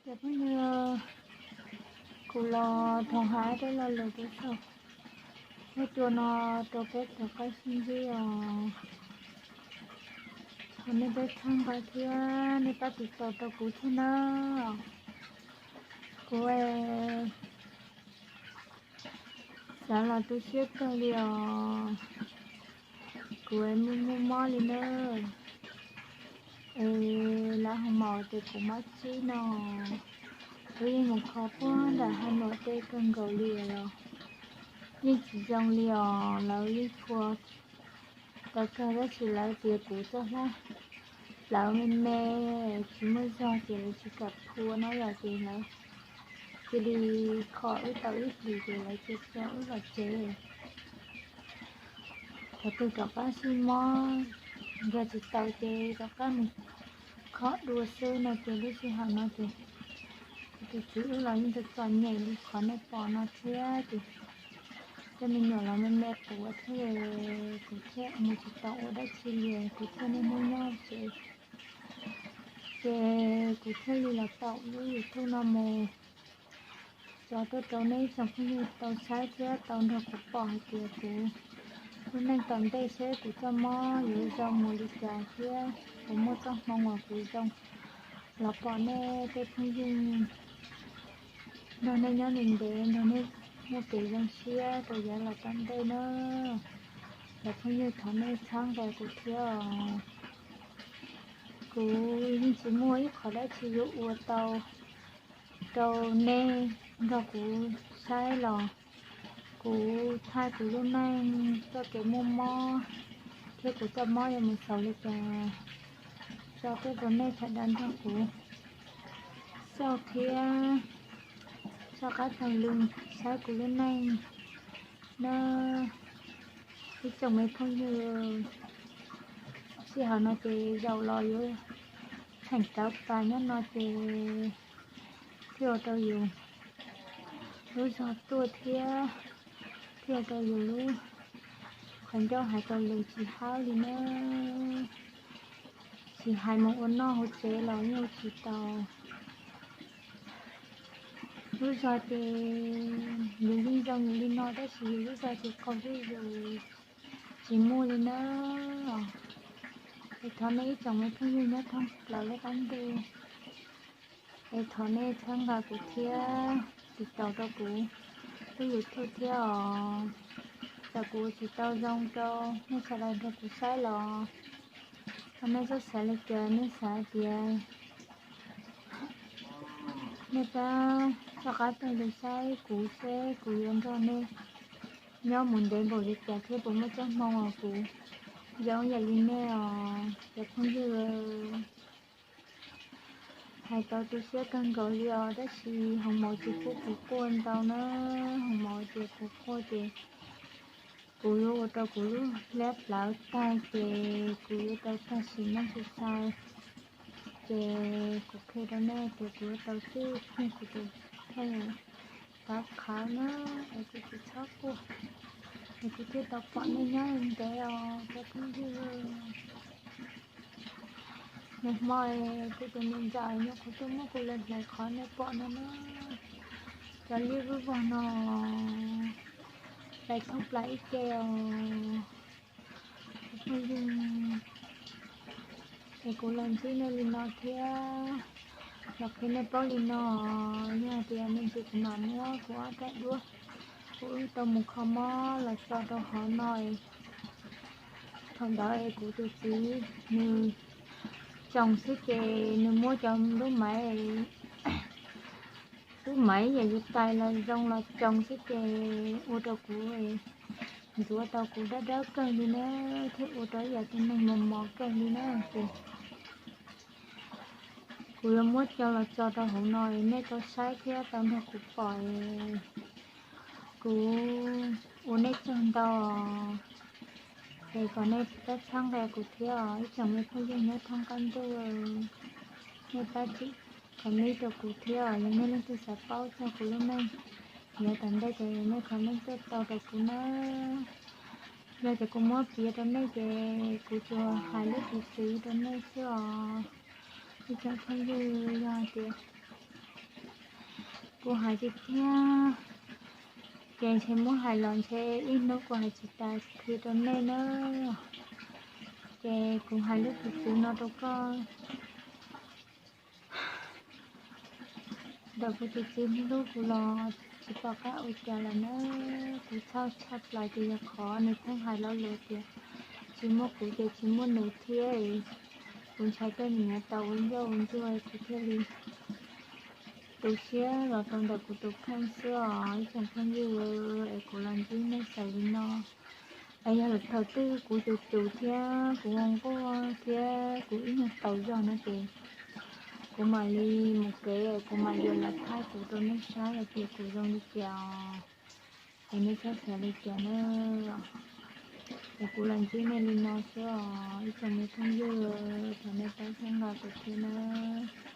Cov phooj ywg, kuv los thov hais rau lo lus rau saum huab cua no rau peb rov qab sib ntsib os. Thov nej peb txhawb nqa thiab nej pab tiv taus rau kuv thiab na. Kuv xav los tu siab kawg li os. Kuv muaj muaj mob li na. Es lawv ho maum tias kuv mob tsib no, kuv yeej mus kho puag nram Haj Nuam tej kawg nkaus li los yeej tsis zoo li os. Lawv yeej tshua tau kawg tab sis lawv tias kuv txoj hlab plawv me me tsis muaj zog ces lawv tsis kam phua no yom, ces lawv cia li kho wb tau ib hlis ces lawv cia tso wb los tsev. Thaum twg rov qab sib mob, yog tsis tau ces rov qab mus khob dua xwb no ces lub sij hawm no ces kuv tus txiv wb los yeej txom txom nyem li qhov nej pom no thiab ces tej me nyuam los me me quav thiab, kuv thiaj mus tsis tau ua dab tsi li, kuv thiaj niaj hnub nyob tsev. Ces kuv thiaj li los tau lub YouTube no mus tso tuaj rau nej tsoom phooj ywg tau saib thiab tau nrog kuv pom hais tias kuv lub neej tom ntej seb kuv txoj mob yuav zoo mus li cas thiab kuv muaj txoj hmoo uas kuv zoo los pom nej tej phooj ywg, nrog nej nyob ntev ntev, nrog nej muaj kev zoo siab rau yav los tom ntej na. Cov phooj ywg, thov nej txhawb nqa kuv thiab os. Kuv yeej tsis muaj ib qho dab tsi yuav ua tau rau nej nrog kuv saib los kuv thaij kuv lub neej txoj kev muaj mob thiab kuv txoj mob yuav mus xaus li cas tso tuaj rau nej sawv daws nrog kuv xauj thiab soj qab taug lw saib kuv lub neej na. Ib tsoom me phooj ywg, sij hawm no ces zaum los yuav tseem tawv pas nyob no ces thiaj ua rau yus lub zog tuaj thiab thiaj ua rau yus lub qhov ncauj hais tau lus tsis hawb li na. Tsis hais mus ua noj hauv tsev los yeej ua tsis tau. Lub zog ces yus yeej zoo yus li no tab sis yus lub zog ces qaug zuj zus tsis muaj li na. Es thov nej ib tsoom me phooj ywg nyob thoob plaws lub qab ntuj, es thov nej txhawb nqa kuv thiab tiv taus rau kuv lub YouTube thiab os. Txawm kuv tsis tau zoo rau nej sawv daws nrog kuv saib los, txawm nej txoj xav li cas nej xav hais tias nej pab soj qab taug lw saib kuv seb kuv yuav nrog nej nyob mus ntev npaum li cas thiab puas muaj txoj hmoo uas kuv zoo yam li nej os cov phooj ywg. Hais tau tu siab kawg nkaus li os tab sis hoos maum tsis pub kuv quaj ntau na. Hoos maum tias kuv quaj ces kuv yuav ua rau kuv lub hlab plawv tag ces kuv yuav tau tag sim neej sai sai. Ces kuv qhia rau nej tias kuv yuav tau txij kuv tus pheej tav qhawv na, es kuv tsis txhob quaj, es kuv thiaj tau pom nej nyob ntev os cov phooj ywg. Nag hmo kuv tus me ntxhais nyuam qhuav tuaj muab kuv hlais hlais qhov nej pom no na, cov liab vog vog no, hlais thoob plaws ib ce os. Phooj ywg, es kuv los ntsib nej li no thiab los qhia nej paub li no, yog tias me ntsis kuv mam muab kuv ob rab duab kuv wb tau mus kho mob los tso rau hauv no. Thaum ntawd es kuv tus txiv nws tsoo xwb ces nws muab cov lub maiv, lub maiv yam yus tais los zoo los tsoo xwb ces ua rau kuv ntxuav tau kuv dawb dawb kawg li na, thiab ua rau ib yam tus neeg mos mos kawg li na ces kuv yuav muab coj los tso rau hauv no es nej tau saib thiab tau nrog kuv pom. Kuv ua nej tsaug ntau, es kom nej pab txhawb nqa kuv thiab os ib tsoom me phooj ywg nyob thoob qab ntuj. Nej pab txhawb comment rau kuv thiab os, yog nej leej twg xav paub txog kuv lub neej yav tom ntej ces nej comment tuaj tau rau kuv na. Yog tias kuv muab piav rau nej ces kuv tsuas hais lub piv txwv rau nej xwb os. Ib tsoom phooj ywg, yog tias Kuv hais tiag tiag, ces ntshe muab hais los ntshe ib hnub kuv hais tsis tas qhia rau nej na. Ces kuv hais lub piv txwv no rau koj. Ntawm kuv tus txiv hlub kuv los tsis pom qab ua cas lawm na. Kuv txhawj tshaj plaws ces yog qhov nws pheej hais lo lus tias tsis muaj kuv ces tsis muaj nws thiab. Kuv ntshai tej me nyuam tau ua ncauj ua ncuav, kuv thiaj li tu siab los rau ntawm kuv tus kheej xwb os ib tsoom phooj ywg. Es kuv los ntsib nej xaus li no. Es yog thaum twg kuv cus cus thiab kuv ua nquag thiab kuv ib nyuag tau zog no ces kuv mam li mus kev, kuv mam yuav los thaij kuv rau nej saib hais tias kuv zoo li cas os. Es nej txhob xav li cas na. Es kuv los ntsib nej li no xwb os ib tsoom me phooj ywg, thov nej pab txhawb nqa kuv thiab nawb.